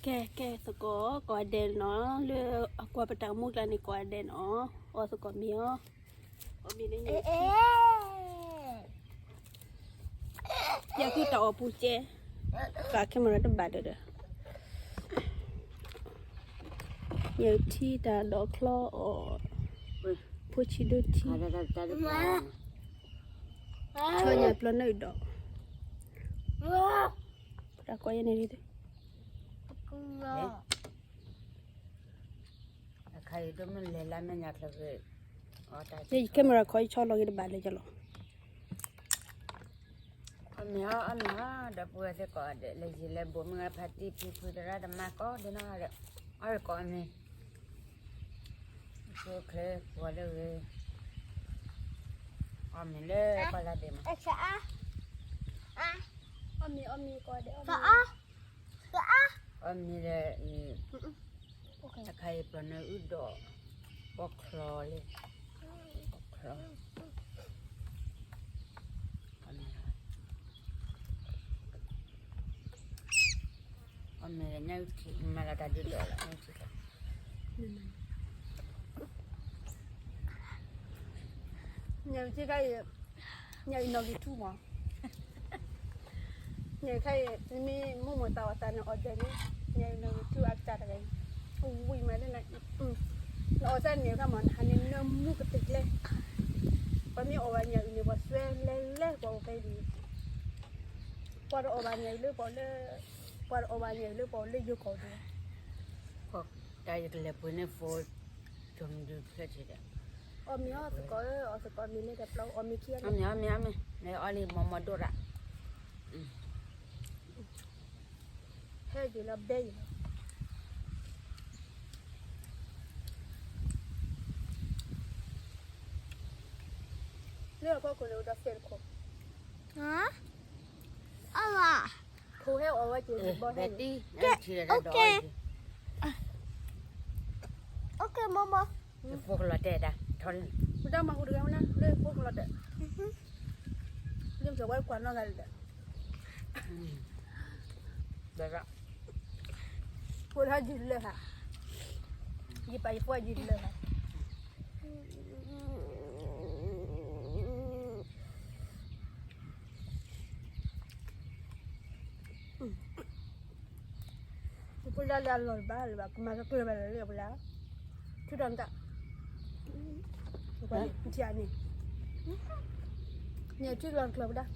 ကဲ ကဲသကိး ကိးဂၤဒဲးနီၤ, လၢအကွၢ်ပတၢ်အိၣ်မူအကျါန့ၣ် ကိးဂၤဒဲးနီၤ, အီၣ်သကိးမ့ၤအီၤ, အီၣ်မ့ၤန့ၣ် ယဲၢ်ကူၣ်တၢ်အီၣ်ပူၤကဲ, ကး camera တဘၣ်ဒီးဒီး, ယဲၢ်ထံတၢ်ဒိးချီအီၣ်, ဖိဆံးဒိၣ်ထံ, ဆီညၣ်ပျီနၢ်အုၣ်ဒီး, တၢ်ကိးယဲၢ်န့ၣ် အခါအံၤဒိၣ်မ့ၢ်လဲၤလၢမဲာ်ညါချၢက့ၤ, ယ camera ခီယဆီလီၤက့ၤတဘၣ်လၢယလီၤ. အီၣ်မ့ၤအီၣ် အီၣ်မ့ၤအီၣ် ဒီပုၢ်ဝဲၢ်သ့ၣ်ကိးဂၤဒဲး လဲၤယံာ်လဲၤဘူးမ့ၢ်ဂ့ၤ ဖါတံၢ်ဖံဖုသရၣ်သမါကိးဂၤဒဲးနီၤ, အီၣ်ကိးအီၣ်မ့ၤ, ဆိချ့ပှၤလၢဂ့ၤ, အီၣ်မ့ၤလၢကီၢ်လၢဒဲးမး, အီၣ်မ့ၤ အီၣ်မ့ၤကိးဂၤဒဲး အီၣ်မ့ၤ အီၣ်မ့ၤဒီးအံၤ, တခါအံၤပျီနၢ်အုၣ်ဒီး, ပီၣ်ချီလံ, ပီၣ်ချီ, အီၣ်မ့ၤဒီးညၣ်အုၣ်ထံ မၤလီၤတၢ်ဒုးဒီးလီၤ ညၣ်အုၣ်ထံ, ညၣ်အုၣ်ထံခါအံၤ, ညၣ်အုၣ်နီၣ်ဂံၢ်ထူၣ်မး ညၣ်အုၣ်ခါအံၤ မ့ၢ်မိၢ်မိၢ်သးအီၣ်သးန့ၣ်အီၣ်ဒဲးန့ၣ်, ညၣ်အုၣ်နီၣ်ဂံၢ်ထူၣ်အကစၢ်တဂၤအံၤ, ဝံၤမးလၢန, နအီၣ်စၢ်န့ၣ်အခါမး နဟးန့ၣ်နၢမူကတၢၢ်ကျဲ, ပှၤမ့ၢ်အီၣ်ဘၣ်ညၣ်အုၣ်န့ၣ် ပှၤစွဲလဲၤလဲၤပှၤအိၣ်ဖဲန့ၣ်, ပှၤတအီၣ်ဘၣ်ညၣ်အုၣ်လၢပှၤလၢ, ပှၤတအီၣ်ဘၣ်ညၣ်အုၣ်လၢပှၤအိၣ်လၢယိၤကီၢ်ဒဲး တၢ်ယကလဲၤပှ့ၤန့ၢ်ဖိ, ကၠိမဒုဖျၢၣ်ထံဒီး, အီၣ်မ့ၤအီၣ်သကိးဧၢ အီၣ်သကိးမ့ၤလၢတပျီ အီၣ်မ့ၤခံဂၤလၢ, အီၣ်မ့ၤအီၣ်မ့ၤ, မ့ၢ်အီၣ်လံမီၤမီၤဒိၣ်ရၣ်, ဟဲက့ၤလီၤဘဲအံၤလီၤ, လၢအဖီခိၣ်န့ၣ်အိၣ်ဒီးစဲးတခိၣ်, အီၣ်လီၤ ဖိဟဲအီၣ်ဝဲက့ၤဘီဟဲ, ကဲ, okay, okay, မမ, ယဖိကလီၤတဲာ်ဒၣ်, ပတၢ်မၤဟူတဂၤဝဲနၤ လၢဖိကလီၤတဲာ်, လၢကဝဲကွၢ်နီၢ်ဂၤလၢာ်, ဖိဟဲယုၢ်လၢဟး, ယပာ်ယဖိယုၢ်လၢဟး ပလၢလၢအလီၢ်တဘၣ်လၢၤဘၣ် ကမၤကကျၢၤဘၣ်လၢၤလၢပလၢ, ထူထီၣ်နတၢ်, ထံၣ်န့ၣ်, န့ၣ်ထံကျီတကျၢၤပဒၣ်,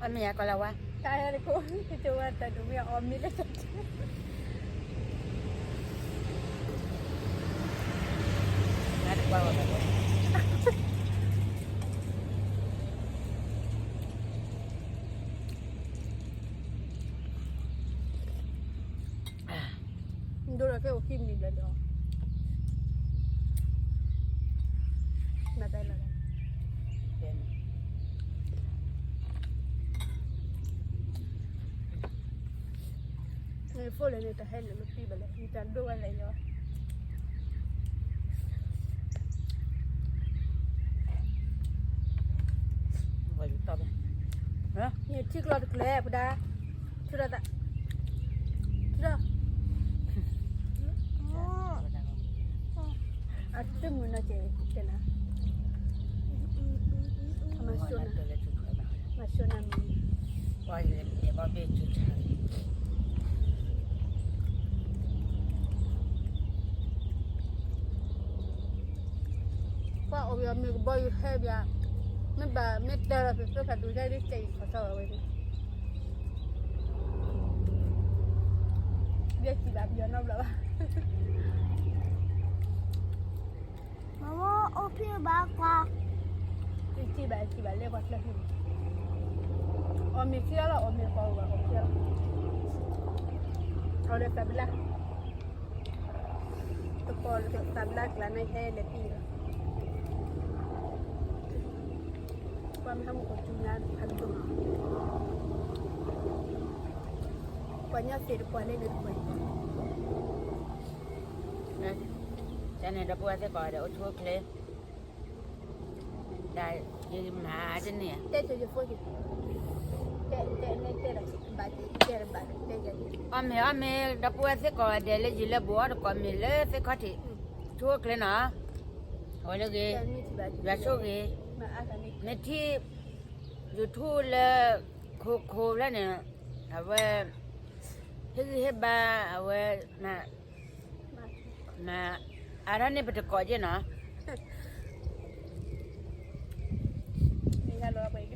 အီၣ်မ့ၤယၤကီးလၢဝါ, တၢ်ဟဲတကိး ကကဝဲတၢ်ဒိၣ်မ့ၢ်အီၣ်မ့ၤလၢ ဒိၣ်ဒီးကဲအိၣ်ခံမံၤဘျဲၣ်ဒီး, မၤတၢ်လီၤ, ဖိလၢန့ၣ်တဟဲလၢလၢပံဘၣ်လဲၣ် မတၤဒိၣ်ဝဲလဲၣ်ယီၤ န့ၣ်ထံကျီတကျၢၤပဒၣ်, ထူဒီးသး, ထူဒီး, အတမုာ်နီၢ်ကဲးတဲနၤ, မၤ, မၤဆိနၤမံၤ, ပှၤလဲၤဘီဘ့ၣ်ကၠူဆါ ပှၤအိၣ်ဘၣ်မ့ၢ်ကဘီယူၤဟဲဘၣ်, မ့ၢ်ဘၣ်မ့ၢ်တၢ်လီၤပသ့ဖးဒိၣ်ကဲဒ်ကဲအံၤခီၣ်ထီၣ်ဝဲန့ၣ်, ယဲစံးဘၣ်ပယီၤနီတဘျီဘၣ်, မမအိၣ်ဖံးဘၣ်ကွၢ်, ယစံးဘၣ်စံးဘၣ်လၢပှၤကျၢၢ်ဖံး, အီၣ်မ့ၤခံဂၤလီၤ အီၣ်မ့ၤပှၤအိၣ်ဘၣ်အီၣ်ခံဂၤလီၤ, အီၣ်ဒီးသးဘျါ တကိးသးဘျါကျါန့ၣ်ဟဲလဲၤပံလီၤ, ပှၤမ့ၢ်ဟဲမုၢ်ကီၢ်ထူညါဖးဒိၣ်, ပှၤညီသ့ၣ်တပှၢ်လၢန့ၣ်တပှၢ်, တၢ်န့ၣ်ဒီပုၢ်ဝဲၢ်သ့ၣ်ကိးဂၤဒဲးအိၣ်ဆူၣ်အိၣ်ချ့ တၢ်ယမၤတန့ၢ်ဧါ, တဲဆိယဖိက့ၤ, အီၣ်မ့ၤအီၣ်မ့ၤ ဒီပုၢ်ဝဲၢ်သ့ၣ်ကိးဂၤဒဲးလၢယံၤလၢဘူးအီၣ်တကိးမ့ၤလၢသ့ၣ်ခီၣ်ထံး ထူအိၣ်ချ့နီၤ, အဝဲလၢဂ့ၤ, ယွၤဆိၣ်ဂ့ၤ, မ့ၢ်ထံၣ် YouTube လၢ ခိခိဖျၢၣ်န့ၣ် အဝဲ ဟ့ၣ်ဂံၢ်ဟ့ၣ်ဘါ အဝဲ မၤအါထီၣ်န့ၢ်ပတကိးက့ၢ်နီၤ. ယပာ်ဖှိၣ်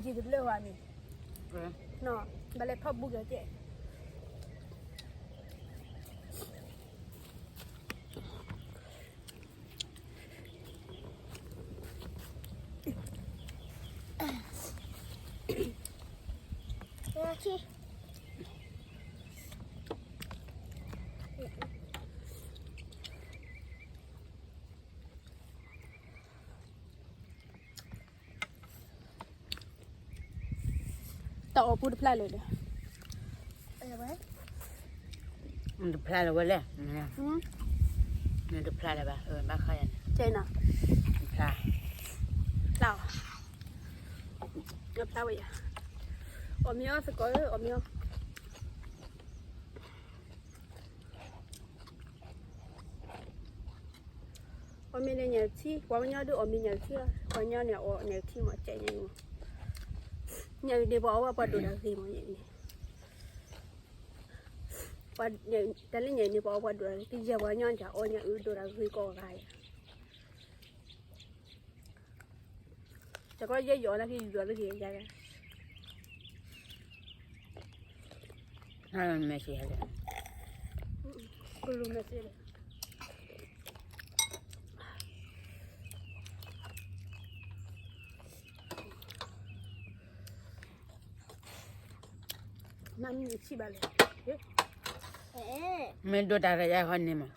အယံၤတဘျၢၣ်ဝဲန့ၣ်, ဘၣ်လဲၤထီၣ်ဘူးက့ၤက့ၢ်. တၢ်အီၣ်ပူတဖျါလၢာ်ဒီး, တဖျါလၢာ်ဝဲလဲၣ်, တဖျါလၢာ်ဘၣ်, ဘၣ်ဃးယၤန့ၣ်, တဖျါ, ဖျါ, ဖျါဝဲယၤ, အီၣ်မ့ၤအီၣ်သကိးဧၢ, အီၣ်မ့ၤအီၣ် အီၣ်မ့ၤန့ၣ်ညၣ်ထံ, ပှၤကညီဒုးအီၣ်မ့ၤညၣ်ထံလီၤ, ပှၤကညီန့ၣ်အီၣ်ညၣ်ထံမး, ကဲညါအံၤမး, ညၣ်အံၤန့ၣ်ပှၤအီၣ်ဝဲပှၤဒိၣ်တၢ်ဂ့ၤမး, ညၣ်အံၤန့ၣ်, တၢ်လၢညၣ်အံၤန့ၣ် ပှၤအီၣ်ပှၤဒိၣ်တၢ်ဂ့ၤ, ကယဲၢ်ပှၤကညီန့ၣ် အီၣ်ညၣ်အုးဒိၣ်တၢ်ဂ့ၤကိးဂၤယၤ တကီယဲယီၤလၢကယုၢ်လီၤလၢကယဲၢ်, မဲာ်ဆ့ဟဲလၢ, ကလူးမဲာ်ဆ့လၢ, နမ့ၢ်ဆံးဘၣ်လဲၣ်, မ့ၢ်ဒိတၢ်ရဲၣ်ယါဃီန့ၣ်မး,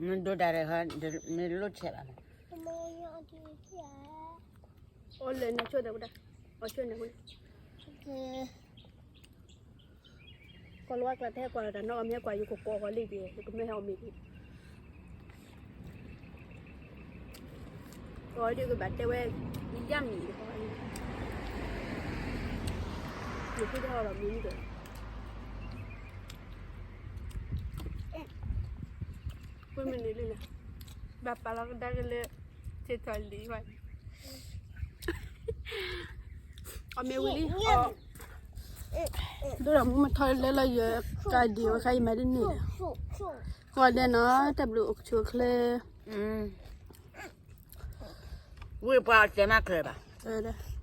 မ့ၢ်ဒိတၢ်ရဲၣ်ဃီ, မ့ၢ်လိၣ်ဆဲးဘၣ်မး, အီၣ်လၢနဆိၣ်တဲဝဲဒၣ်, အီၣ်ဆိၣ်န့ၣ်ဝဲ, ကီၢ်လီၤဝါကျါတဟဲကွၢ်လီၤတၢ်နီၢ်အီၣ်မ့ၤကွၢ် ယကကိးဃီၤလံက့ၤ ယကမ့ၢ်ဟဲအီၣ်မ့ၤက့ၤ, အီၣ်ဒုးကဘၣ်တဲဝဲ, ယမံၤ, ယဖုတဟီၣ်လီၤမံၤဒီး, ပမ့ၢ်န့ၣ်လံန့ၣ်, ဘၣ်ပာ်လီၤကဒါက့ၤလၢ, ဆ့ထီၣ်လံဝဲ, အီၣ်မ့ၤဝံၤလံ, ဒိၣ်ဒီးမူမထီၣ်လဲလီၤယကါဒံးဝဲခါအံၤမၤဒ်န့ၣ်, ကွၢ်ဒဲးနီၤ တၢ်ဘျုးအိၣ်ကဆိးချ့, ဝံၤပှၤအီၣ်တဲမးချ့ဘၣ်, ဒီး